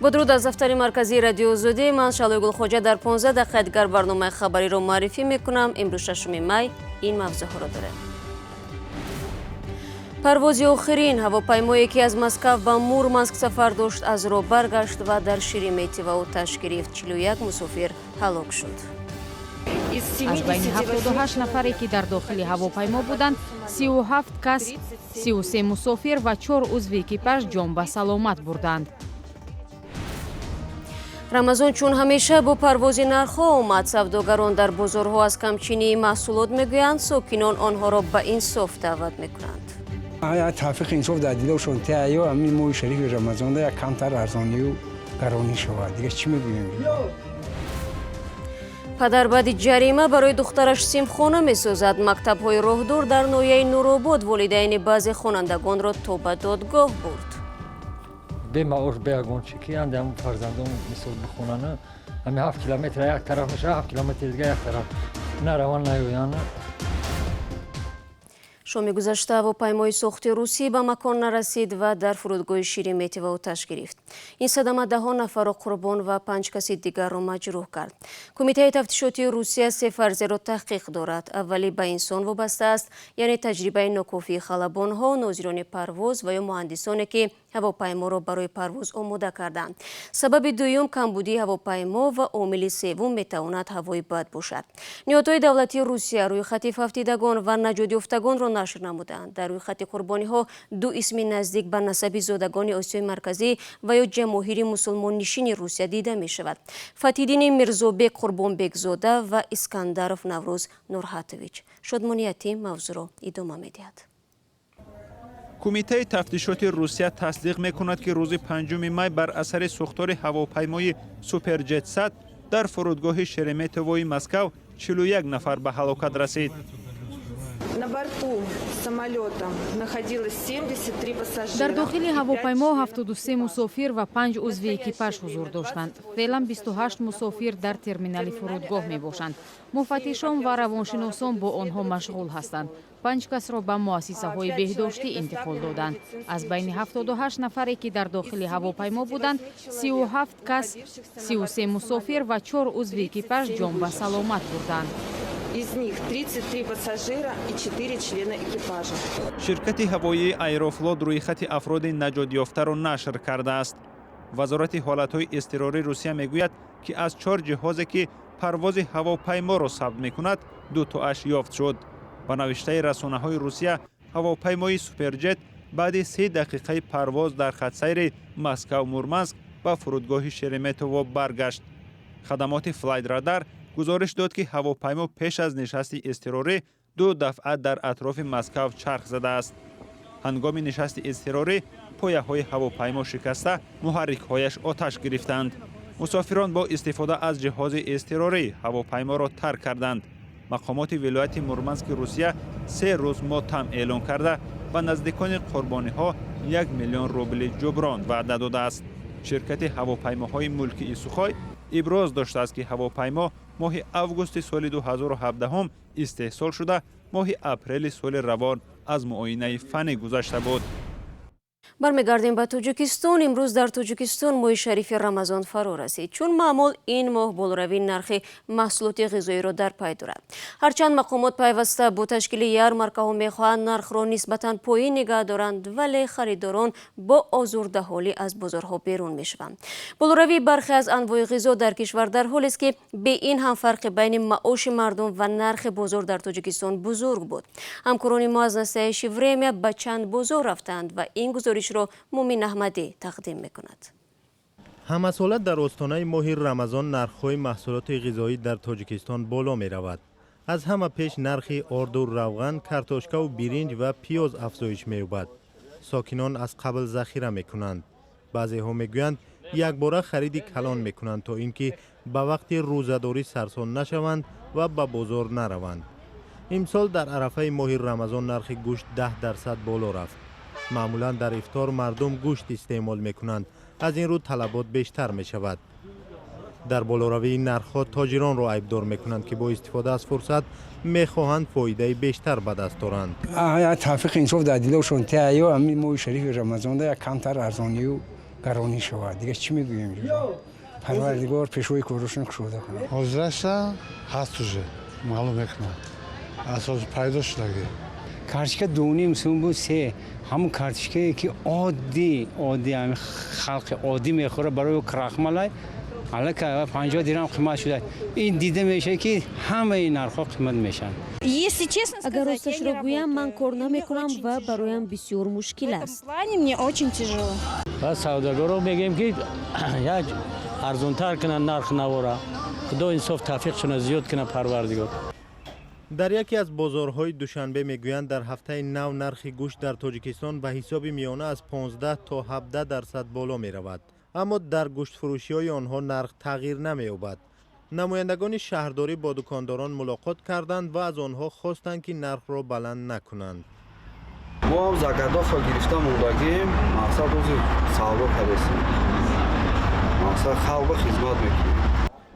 Бо дуруд аз дафтари марказии Радиои Озодӣ. Ман Шаҳлои Гулхоҷа дар 15 дақиқа дигар барномаи хабариро муаррифӣ мекунам. Имрӯз 6 май ин мавзӯъҳоро дорем. Парвози охирин ҳавопаймое, ки аз Москав ба Мурманск сафар дошт, аз роҳ баргашт ва дар Шереметьево оташ гирифт. 41 мусофир ҳалок шуд. Аз байни 78 нафаре, ки дар дохили ҳавопаймо буданд, 37 кас, 33 мусофир ва чор узви экипаж ҷон ба саломат бурданд. Рамазон чун ҳамеша бо парвози нархҳо омад. Савдогарон дар бозорҳо аз камчинии маҳсулот мегӯянд, сокинон онҳоро ба инсоф даъват мекунанд. Тавфиқи инсоф дар дилошон теаё, ҳамин моҳи шарифи Рамазонда як камтар арзонию гаронӣ шавад. Дигар чӣ мегӯем? Падар баъди ҷарима барои духтараш симхона месозад. Мактабҳои роҳдур дар ноҳияи Нуробод волидайни баъзе хонандагонро то ба додгоҳ бурд. Бемаош, беягон чи ки анде ҳам фарзандон мисол бихонана, ҳами 7 километр як тараф мешава, 7 километри дига як тараф, нараван, наёяна. Шоми гузашта ҳавопаймои сохти русӣ ба макон нарасид ва дар фурудгоҳи Шереметьево оташ гирифт. Ин садама даҳон нафарро қурбон ва панҷ каси дигарро маҷрӯҳ кард. Кумитаи тафтишотии Русия се фарзияро таҳқиқ дорад. Аввалӣ ба инсон вобаста аст, яъне таҷрибаи нокофии халабонҳо, нозирони парвоз ва ё муҳандисоне, ки ҳавопайморо барои парвоз омода карданд. Сабаби дуюм камбудии ҳавопаймо ва омили севум метавонад ҳавои бад бошад. Ниҳодҳои давлатии Русия рӯйхати фавтидагон ва наҷотёфтагонро нашр намуданд. Дар рӯйхати қурбониҳо ду исми наздик ба насаби зодагони Осиёи Марказӣ ва ё ҷамоҳири мусулмоннишини Русия дида мешавад: Фатҳиддини Мирзобек Қурбонбекзода ва Искандаров Наврӯз Нурҳатович. Шодмонияти мавзӯъро идома медиҳад. Кумитаи тафтишоти Русия тасдиқ мекунад, ки рӯзи 5 май бар асари сӯхтори ҳавопаймои Суперҷет 100 дар фурудгоҳи Шереметьевои Москав 41 нафар ба ҳалокат расид. На борту самолета находилось 73 пассажира. Дар дохили ҳавопаймо 73 мусофир ва панҷ узви экипаж ҳузур доштанд. Феълан 28 мусофир дар терминали фурудгоҳ мебошанд. Муфаттишон ва равоншиносон бо онҳо машғул ҳастанд. Панҷ касро ба муассисаҳои беҳдоштӣ интиқол доданд. Аз байни 78 нафаре, ки дар дохили ҳавопаймо буданд, 37 кас, 33 мусофир ва чор узви экипаж ҷон ба саломат бурданд. Из них 33 пассажира и 4 члена экипажа. Ширкати ҳавоии Аэрофлот рӯйхати афроди наҷотёфтаро нашр кардааст. Вазорати ҳолатҳои изтирории Русия мегӯяд, ки аз чор ҷиҳозе, ки парвози ҳавопайморо сабт мекунад, дутоаш ёфт шуд. Ба навиштаи расонаҳои Русия, ҳавопаймои Суперҷет баъди 30 дақиқаи парвоз дар хатсайри Москав Мурманск ба фурудгоҳи Шереметьево баргашт. Хадамоти Флайтрадар гузориш дод, ки ҳавопаймо пеш аз нишасти изтирорӣ ду дафъа дар атрофи Москав чарх задааст. Ҳангоми нишасти изтирорӣ пояҳои ҳавопаймо шикаста, муҳаррикҳояш оташ гирифтанд. Мусофирон бо истифода аз ҷиҳози изтирорӣ ҳавопайморо тарк карданд. Мақомоти вилояти Мурмански Русия 3 рӯз мотам эълон карда, ба наздикони қурбониҳо 1 миллион рубли ҷуброн ваъда додааст. Ширкати ҳавопаймоҳои мулкии Сухой иброз доштааст, ки ҳавопаймо моҳи августи соли 2017 истеҳсол шуда, моҳи апрели соли равон аз муоинаи фаннӣ гузашта буд. Бармегардем ба Тоҷикистон. Имрӯз дар Тоҷикистон моҳи шарифи Рамазон фаро расид. Чун маъмул, ин моҳ болоравии нархи маҳсулоти ғизоиро дар пай дорад. Ҳарчанд мақомот пайваста бо ташкили ярмаркаҳо мехоҳанд нархро нисбатан поин нигаҳ доранд, вале харидорон бо озурдаҳолӣ аз бозорҳо берун мешаванд. Болоравии бархе аз анвои ғизо дар кишвар дар ҳолест, ки бе ин ҳам фарқи байни маоши мардум ва нархи бозор дар Тоҷикистон бузург буд. Ҳамкорони мо аз «Настоящее время» ба чанд бозор рафтанд ва ин гузоришро Мумин Аҳмадӣ тақдим мекунад. Ҳамасола дар остонаи моҳи Рамазон нархҳои маҳсулоти ғизоӣ дар Тоҷикистон боло меравад. Аз ҳама пеш нархи орду, равған, картошкаву биринҷ ва пиёз афзоиш меёбад. Сокинон аз қабл захира мекунанд. Баъзеҳо мегӯянд, якбора хариди калон мекунанд, то ин ки ба вақти рӯзадорӣ сарсон нашаванд ва ба бозор нараванд. Имсол дар арафаи моҳи Рамазон нархи гӯшт 10% боло рафт. Маъмулан дар ифтор мардум гӯшт истеъмол мекунанд, аз ин рӯ талабот бештар мешавад. Дар болоравии нархҳо тоҷиронро айбдор мекунанд, ки бо истифода аз фурсат мехоҳанд фоидаи бештар ба даст оранд. Тавфиқи инсоф дар дилошон теаё, ҳамин моҳи шарифи Рамазонда як камтар арзонию Гаронӣ шавад, дигар чӣ мегӯем? Парвардигор пешвои корушон кушода кунад. Ҳозираша ҳаст, уже маълум мекунад, асос пайдо шудаги. Картошка 2,5 сум буд, се. Ҳамун картошкае ки оддӣ оддӣ, ҳами халқи оддӣ мехӯра, барои крахмалай аллакай 50 дирам қимат шуда. Ин дида мешавад, ки ҳамаи нархҳо қимат мешаванд. Агар росташро гӯям, ман кор намекунам ва бароям бисёр мушкил аст. Ва савдогаро мегӯем, ки як арзонтар кунанд нарх навора. Худо инсоф тавфиқшона зиёд кунад, Парвардигор. Дар яке аз бозорҳои Душанбе мегӯянд, дар ҳафтаи нав нархи гӯшт дар Тоҷикистон ба ҳисоби миёна аз 15 то 17% боло меравад, аммо дар гӯштфурӯшиҳои онҳо нарх тағйир намеёбад. Намояндагони шаҳрдорӣ бо дукондорон мулоқот карданд ва аз онҳо хостанд, ки нархро баланд накунанд. Мо ҳам заготовка гирифта мондагим. Мақсад, ҳозир савдо кардесем, мақсад, халқба хизмат мекунем.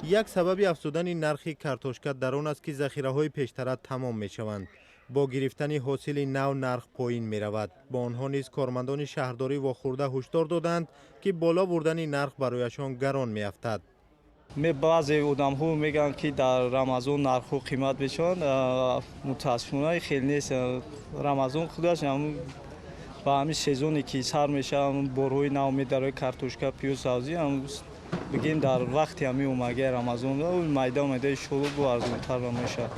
Як сабаби афзудани нархи картошка дар он аст, ки захираҳои пештара тамом мешаванд. Бо гирифтани ҳосили нав нарх поин меравад. Бо онҳо низ кормандони шаҳрдорӣ вохӯрда ҳушдор доданд, ки боло бурдани нарх барояшон гарон меафтад. Баъзе одамҳо мегӯянд, ки дар Рамазон нархҳо қимат мешаванд. Мутаассифона, хел нест. Рамазон худаш ба ҳамин сезоне ки сар мешавад, борҳои нав медарои, картошка, пиёз, сабзӣ, бигем, дар вақти ҳамин омагаи Рамазон майда майдаи шолу бо арзонтар мешавад.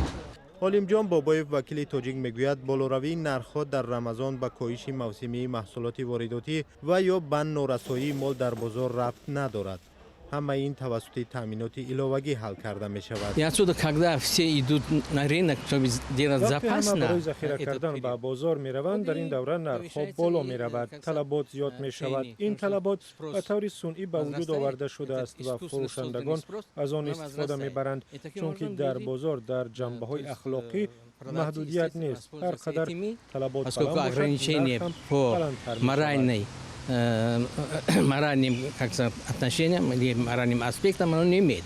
Олимҷон Бобоев, вакили тоҷик, мегӯяд, болоравии нархҳо дар Рамазон ба коҳиши мавсимии маҳсулоти воридотӣ ва ё ба норасоии мол дар бозор рабт надорад. Ҳамаи ин тавассути таъминоти иловагӣ ҳал карда мешавад. И отсюда, когда все идут на рынок, чтобы делать Вақте запас, ҳама барои захира кардан ба бозор мераванд, дар ин давра нархҳо боло меравад, талабот зиёд мешавад. Ин талабот ба таври сунъӣ ба вуҷуд оварда шудааст ва фурӯшандагон аз он истифода мебаранд, чунки дар бозор дар ҷанбаҳои ахлоқӣ маҳдудият нест. Ҳар қадар талабот Поскольку ограничение по моральным, как сказать, отношениям или моральным аспектам оно не имеет.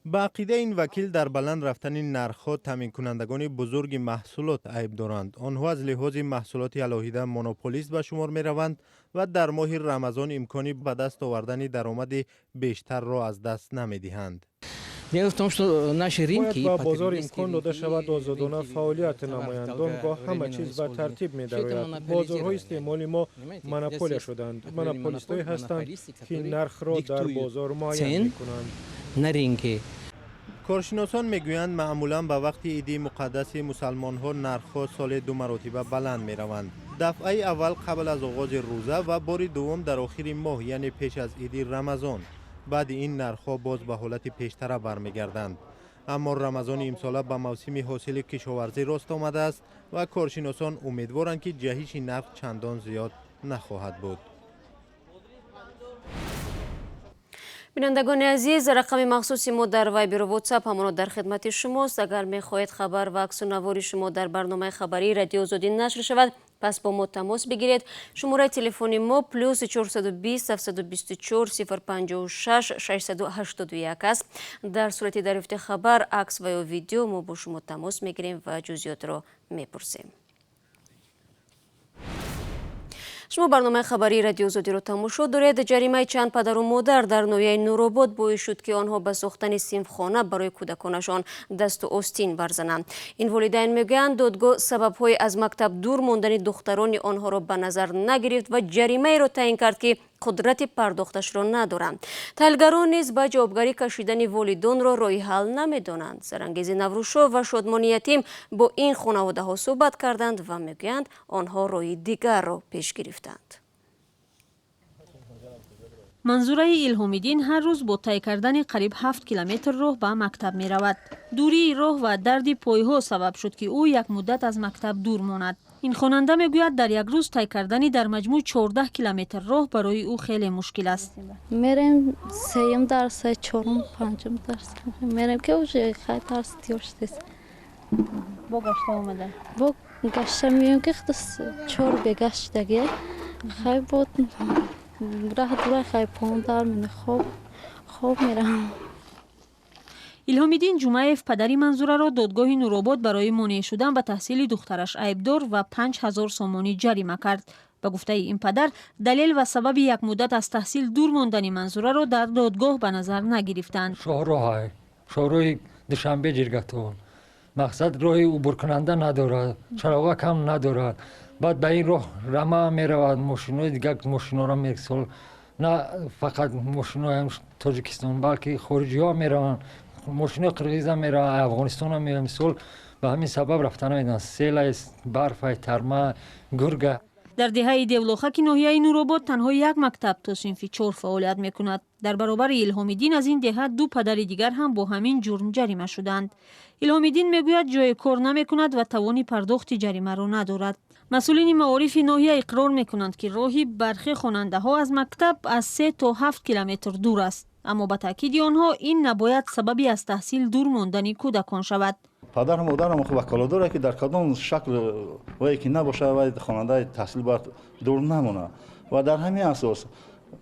Ба ақидаи ин вакил, дар баланд рафтани нархҳо таъминкунандагони бузурги маҳсулот айб доранд. Онҳо аз лиҳози маҳсулоти алоҳида монополист ба шумор мераванд ва дар моҳи Рамазон имкони ба даст овардани даромади бештарро аз даст намедиҳанд. Дело в том, что наши рынки Бояд ба бозор имкон дода шавад озодона фаъолият намоянд. Он гоҳ ҳама чиз ба тартиб медарояд. Бозорҳои истеъмоли мо монополия шуданд. Монополистҳое ҳастанд, ки нархро дар бозор муайян мекунанд. На рынке. Коршиносон мегӯянд, маъмулан ба вақти иди муқаддаси мусалмонҳо нархҳо соле ду маротиба баланд мераванд: дафъаи аввал қабл аз оғози рӯза ва бори дуввум дар охири моҳ, яъне пеш аз иди Рамазон. Баъди ин нархҳо боз ба ҳолати пештара бармегарданд. Аммо Рамазони имсола ба мавсими ҳосили кишоварзӣ рост омадааст ва коршиносон умедворанд, ки ҷаҳиши нарх чандон зиёд нахоҳад буд. Бинандагони азиз, рақами махсуси мо дар Вайберу Ватсап ҳамоно дар хидмати шумост. Агар мехоҳед хабар ва аксу навори шумо дар барномаи хабарии Радиои Озодӣ нашр шавад, пас бо мо тамос бигиред. Шумораи телефони мо +420 724 056 681 аст. Дар сурати дарёфти хабар, акс ва ё видео мо бо шумо тамос мегирем ва ҷузъиётро мепурсем. Шумо барномаи хабарии Радиои Озодиро тамошо доред. Ҷаримаи чанд падару модар дар ноҳияи Нуробод боис шуд, ки онҳо ба сохтани синфхона барои кӯдаконашон дасту остин барзананд. Ин волидайн мегӯянд, додгоҳ сабабҳои аз мактаб дур мондани духтарони онҳоро ба назар нагирифт ва ҷаримаеро таъин кард, ки қудрати пардохташро надоранд. Таҳлилгарон низ ба ҷавобгарӣ кашидани волидонро роҳи ҳал намедонанд. Сарангези Наврӯзшо ва Шодмони Ятим бо ин хонаводаҳо суҳбат карданд ва мегӯянд, онҳо роҳи дигарро пеш гирифтанд. Манзураи Илҳомиддин ҳар рӯз бо тай кардани қариб 7 километр роҳ ба мактаб меравад. Дурии роҳ ва дарди пойҳо сабаб шуд, ки ӯ як муддат аз мактаб дур монад. Ин хонанда мегӯяд, дар як рӯз тай кардани дар маҷмӯъ 14 километр роҳ барои ӯ хеле мушкил аст. Мерем сеюм дарс, чорум, панҷум дарс мерем, ки уже хай дарс тиёр шудест. Бо гашта омада? Бо гашта меоем, ки чор бегашт шудагия. Хай, бо раҳ дура, хай пондар хоб хоб мерам. Илҳомиддин Ҷумаев, падари Манзураро додгоҳи Нуробод барои монеъ шудан ба таҳсили духтараш айбдор ва 5000 сомонӣ ҷарима кард. Ба гуфтаи ин падар, далел ва сабаби як муддат аз таҳсил дур мондани Манзураро дар додгоҳ ба назар нагирифтанд. Шоҳроҳ, шоҳроҳи Душанбе Ҷиргатол, мақсад роҳи убуркунанда надорад, чароға кам надорад. Баъд ба ин роҳ рама меравад, мошинои дигар, мошинора мисол на фақат мошинои Тоҷикистон, балки хориҷиҳо мераванд, мошинои қирғиза мераванд, Афғонистона мераванд. Мисол ба ҳамин сабаб рафта намедонанд: селай, барфай, тарма, гурга. Дар деҳаи Девлохаки ноҳияи Нуробод танҳо як мактаб то синфи 4 фаъолият мекунад. Дар баробари Илҳомиддин аз ин деҳа ду падари дигар ҳам бо ҳамин ҷурм ҷарима шуданд. Илҳомиддин мегӯяд, ҷое кор намекунад ва тавони пардохти ҷаримаро надорад. Масъулини маорифи ноҳия иқрор мекунанд, ки роҳи бархе хонандаҳо аз мактаб аз 3 то 7 километр дур аст. Аммо ба таъкиди онҳо, ин набояд сабаби аз таҳсил дур мондани кӯдакон шавад. Падару модарам ваколат дорад, ки дар кадом шакл вае ки набошад, вай хонандаи таҳсил бояд дур намонад. Ва дар ҳамин асос,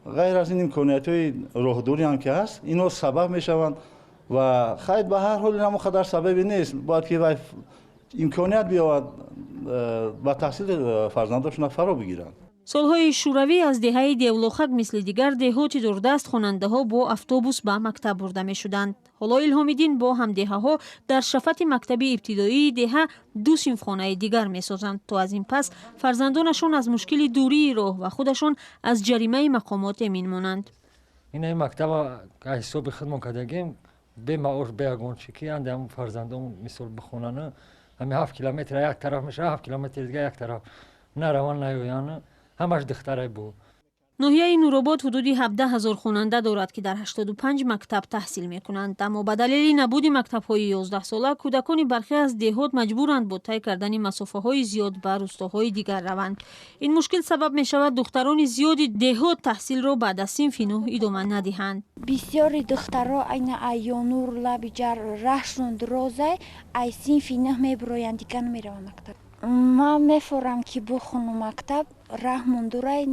ғайр аз ин, имкониятҳои роҳдурӣ ҳам ки ҳаст, инҳо сабаб мешаванд. Ва хайр, ба ҳар ҳол ин қадар сабабе нест, бояд ки вай имконият биёбад, ба таҳсил фарзандошона фаро бигиранд. Солҳои шӯравӣ аз деҳаи Девлохак, мисли дигар деҳоти дурдаст, хонандаҳо бо автобус ба мактаб бурда мешуданд. Ҳоло Илҳомиддин бо ҳамдеҳаҳо дар шафати мактаби ибтидоии деҳа ду синфхонаи дигар месозанд, то аз ин пас фарзандонашон аз мушкили дурии роҳ ва худашон аз ҷаримаи мақомот эмин монанд. Ин мактаба аз ҳисоби худмон кардагим, бе маош, бе ягон чи, ки анде ҳамн фарзандон мисол бихонанд. Ҳами 7 километр як тараф мешавад, 7 километри дига як тараф, нараванд, наёянд, ҳамаш духтарай буд. Ноҳияи Нуробод ҳудуди 17 ҳазор хонанда дорад, ки дар 85 мактаб таҳсил мекунанд. Аммо ба далели набуди мактабҳои 11сола, кӯдакони бархе аз деҳот маҷбуранд бо тай кардани масофаҳои зиёд ба рӯстоҳои дигар раванд. Ин мушкил сабаб мешавад, духтарони зиёди деҳот таҳсилро баъд аз синфи 9 идома надиҳанд. Бисёри духтаро айна айёнур, Лабиҷар раҳшон дурозай, ай синфи 9 мебироянд, дигар намераванд мактаб. Ман мефорам, ки бихонам мактаб, раҳ мондурай,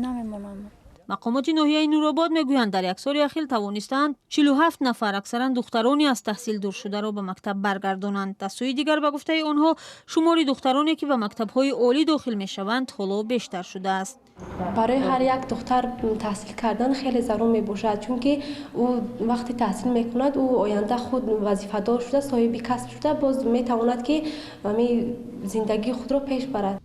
намемонам. Мақомоти ноҳияи Нуробод мегӯянд, дар як соли ахир тавонистаанд 47 нафар, аксаран духтарони аз таҳсил дур шударо, ба мактаб баргардонанд. Аз сӯи дигар, ба гуфтаи онҳо, шумори духтароне, ки ба мактабҳои олӣ дохил мешаванд, ҳоло бештар шудааст. Барои ҳар як духтар таҳсил кардан хеле зарур мебошад, чунки ӯ вақте таҳсил мекунад, ӯ оянда худ вазифадор шуда, соҳиби касб шуда, боз метавонад, ки зиндагии худро пеш барад.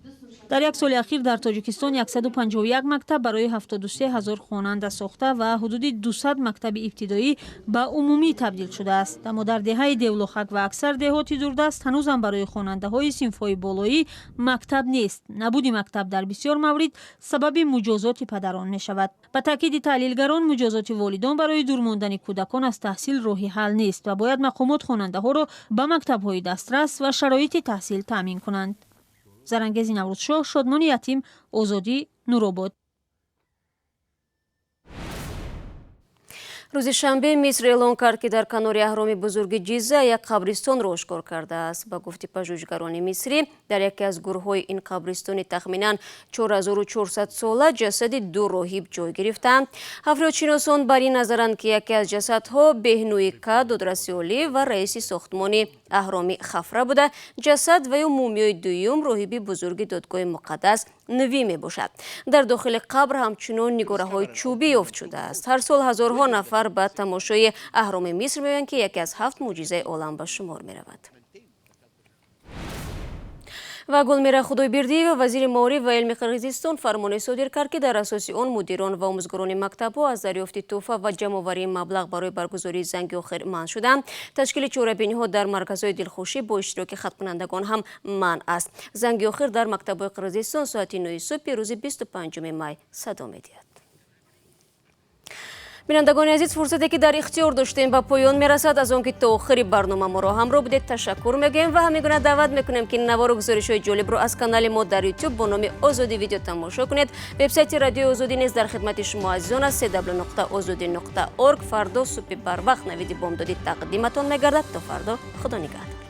Дар як соли ахир дар Тоҷикистон 151 мактаб барои 73 ҳазор хонанда сохта ва ҳудуди 200 мактаби ибтидоӣ ба умумӣ табдил шудааст. Аммо дар деҳаи Девлохак ва аксар деҳоти дурдаст ҳанӯзам барои хонандаҳои синфҳои болоӣ мактаб нест. Набуди мактаб дар бисёр маврид сабаби муҷозоти падарон мешавад. Ба таъкиди таҳлилгарон, муҷозоти волидон барои дур мондани кӯдакон аз таҳсил роҳи ҳал нест ва бояд мақомот хонандаҳоро ба мактабҳои дастрас ва шароити таҳсил таъмин кунанд. Зарангези Наврӯзшоҳ, Шодмони Ятим, Озодӣ, Нуробод. Рӯзи шанбе Миср эълон кард, ки дар канори аҳроми бузурги Ҷиза як қабристонро ошкор кардааст. Ба гуфти пажӯҳишгарони мисрӣ, дар яке аз гурҳои ин қабристони тахминан 4400 сола ҷасади ду роҳиб ҷой гирифтаанд. Ҳафриётшиносон бар ин назаранд, ки яке аз ҷасадҳо Беҳнуика, додраси олӣ ва раиси сохтмони аҳроми Хафра буда, ҷасад ва ё мумиёи дуюм роҳиби бузурги додгоҳи муқаддас Нвӣ мебошад. Дар дохили қабр ҳамчунон нигораҳои чӯбӣ ёфт шудааст. Ҳар сол ҳазорҳо нафар ба тамошои аҳроми Миср меоянд, ки яке аз ҳафт мӯъҷизаи олам ба шумор меравад. Ва Гулмира Худойбердиева, вазири маориф ва илми Қирғизистон, фармоне содир кард, ки дар асоси он мудирон ва омӯзгорони мактабҳо аз дарёфти тӯҳфа ва ҷамъоварии маблағ барои баргузории занги охир манъ шуданд. Ташкили чорабиниҳо дар марказҳои дилхушӣ бо иштироки хаткунандагон ҳам манъ аст. Занги охир дар мактабҳои Қирғизистон соати 9 субҳи рӯзи 25 май садо медиҳад. Бинандагони азиз, фурсате, ки дар ихтиёр доштем, ба поён мерасад. Аз он ки то охири барнома моро ҳамроҳ будед, ташаккур мегӯем ва ҳамин гуна даъват мекунем, ки навору гузоришҳои ҷолибро аз канали мо дар Ютуб бо номи Озодӣ Видео тамошо кунед. Вебсайти Радиои Озодӣ низ дар хидмати шумо азизон аст: www.ozodi.org. Фардо субҳи барвақт Навиди бомдодӣ тақдиматон мегардад. То фардо, худо нигаҳдор.